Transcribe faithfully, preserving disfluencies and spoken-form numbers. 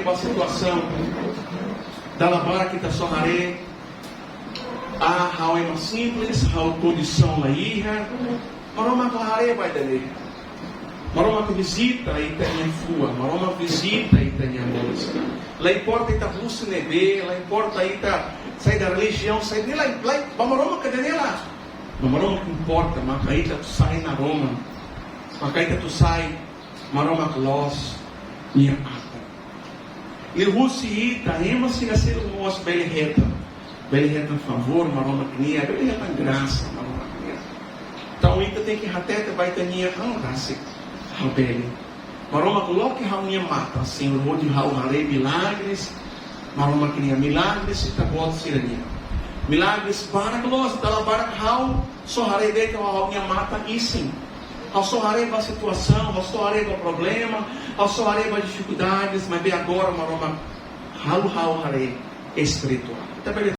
ba situasaun. Dala barak ita só haree, ah, ha'u ema simples, ha'u kondisaun la iha. Maromak la haree ba ida-ne'e. Maromak vizita ita-nia fuan, Maromak vizita ita-nia moris. La importa ita husi ne'ebé, la importa ita saida relijiaun, saida ne'e la, la, ba Maromak ida-ne'e la. Ba Maromak importa maka ita atu sai naroman, maka ita atu sai Maromak loos nia atan. Liuhusi ita, ema sira seluk mós bele hetan. Bele hetan favór Maromak nian, bele hetan grasa Maromak nian. Entaun ita tenke hatete ba ita-nia an rasik. Ha'u bele. Maromak, loke ha'u-nia matan, Señór, hodi ha'u haree milagres Maromak nian, milagres ita-boot sira-nian. Milagres barak loos, dala barak ha'u só haree de'it ho ha'u-nia matan isin. Ha'u só haree ba situasaun, ha'u só haree ba problema, ha'u só haree ba difikuldades, maibé agora Maromak halo ha'u haree espirituál. Ita bele